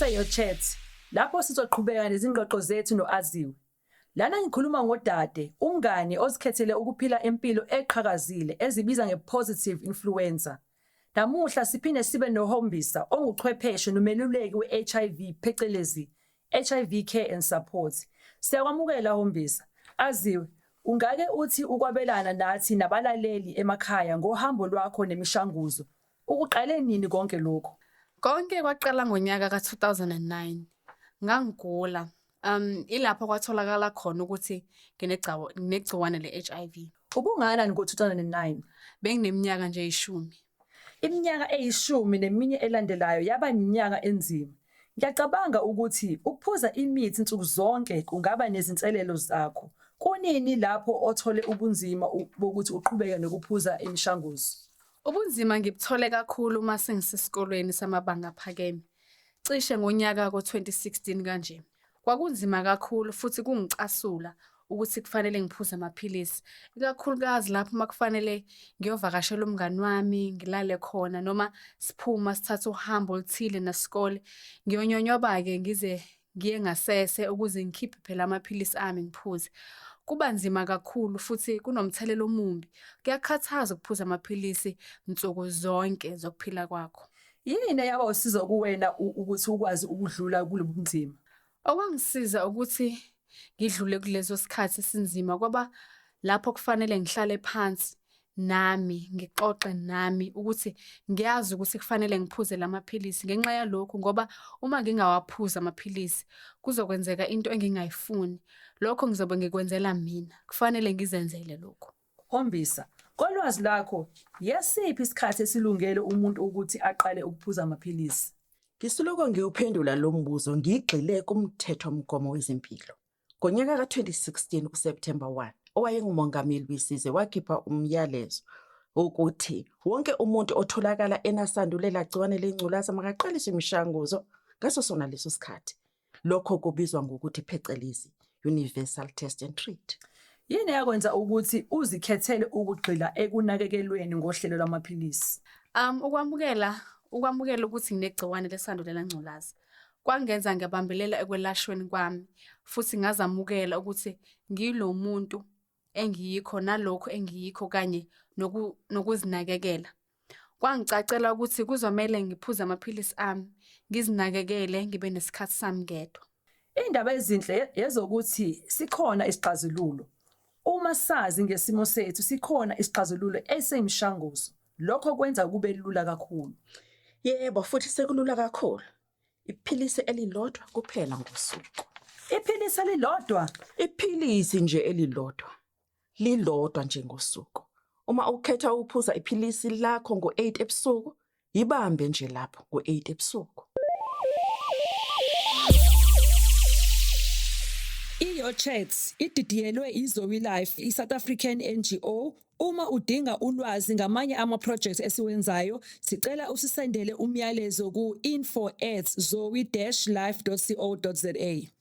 seYo Chat, lapho sizoqhubeka nezingxoxo zethu no-Aziwe. Lana ngikhuluma ngodade, umngane ozikhethele ukuphila impilo eqhakazile ezibiza nge-positive influencer. Namuhla siphinde sibe noHombisa onguchwepheshe nomeluleki we-HIV phecelezi HIV Care and Support. Siyakwamukela Hombisa. Aziwe, ungake uthi ukwabelana nathi nabalaleli emakhaya ngohambo lwakho nemishanguzo. Ukuqale nini konke lokhu? Konke kwaqala ngonyaka ka-2009. Ngangigula. Ilapho kwatholakala khona ukuthi nginegciwane le-HIV. Ubungakanani ngo-2009? Bengineminyaka nje eyishumi. Iminyaka eyishumi neminye elandelayo yaba iminyaka enzima. Ngiyacabanga ukuthi ukuphuza imithi nsuku zonke kungaba nezinselelo zakho. Kunini lapho othole ubunzima bokuthi uqhubeke nokuphuza imishanguzo? Ubunzima ngibuthole kakhulu uma sengisesikolweni samabanga aphakeme. Cishe ngonyaka ko-2016 kanje. Kwakunzima kakhulu futhi kungicasula ukuthi kufanele ngiphuze amaphilisi. Ikakhulukazi lapho uma kufanele ngiyovakashela umngani wami, ngilale khona noma siphuma sithathe uhambo oluthile nesikole. Ngiyonyonyoba-ke ngize ngiye ngasese ukuze ngikhiphe phela amaphilisi ami ngiphuze. Kuba nzima kakhulu futhi kunomthelela omumbi. Kuyakhathaza ukuphuza amaphilisi nsuku zonke zokuphila kwakho. Yini eyaba usizo kuwena ukuthi ukwazi ukudlula kulobu bunzima? Okwangisiza ukuthi ngidlule kuleso sikhathi esinzima kwaba lapho kufanele ngihlale phansi nami ngixoxe nami ukuthi ngiyazi ukuthi kufanele ngiphuze lamaphilisi ngenxa yalokhu, ngoba uma ngingawaphuzi amaphilisi kuzokwenzeka into engingayifuni. Lokho ngizobe ngikwenzela mina, kufanele ngizenzele lokhu. Hombisa, kolwazi lakho, yesiphi isikhathi esilungele umuntu ukuthi aqale ukuphuza amaphilisi? Ngisoloko ngiwuphendula lo mbuzo ngigxile kumthethomgomo wezempilo. Ngonyaka ka-2016 kuSepthemba 1, owayengumongameli wesizwe wakhipha umyalezo ukuthi wonke umuntu otholakala enasandulela gciwane lengculaza makaqaliswe imishanguzo ngaso sona leso sikhathi. Lokho kubizwa ngokuthi phecelezi universal test and treat. Yini eyakwenza ukuthi uzikhethele ukugxila ekunakekelweni ngohlelo lwamaphilisi? Ukwamukela ukuthi nginegciwane lesandulela ngculaza kwangenza ngabambelela ekwelashweni kwami futhi ngazamukela ukuthi ngilo muntu engiyikho nalokhu engiyikho kanye nokuzinakekela. Kwangicacela ukuthi kuzomele ngiphuze amaphilisi ami, ngizinakekele, ngibe nesikhathi sami ngedwa. Indaba ezinhle yezokuthi sikhona isixazululo. Uma sazi ngesimo sethu sikhona isixazululo esiyimishanguzo. Lokho kwenza kube lula kakhulu. Yebo, futhi sekulula kakhulu. Iphilisi elilodwa kuphela ngosuku. Iphilisi elilodwa? Iphilisi nje elilodwa. Lilodwa nje ngosuku. Uma ukhetha ukuphuza iphilisi lakho ngo-8 ebusuku, yibambe nje lapho ngo-8 ebusuku. I-YoChat ididiyelwe iZoe Life, i-South African NGO. Uma udinga ulwazi ngamanye ama-projects esiwenzayo, sicela usisendele umyalezo ku-info@zoe-life.co.za.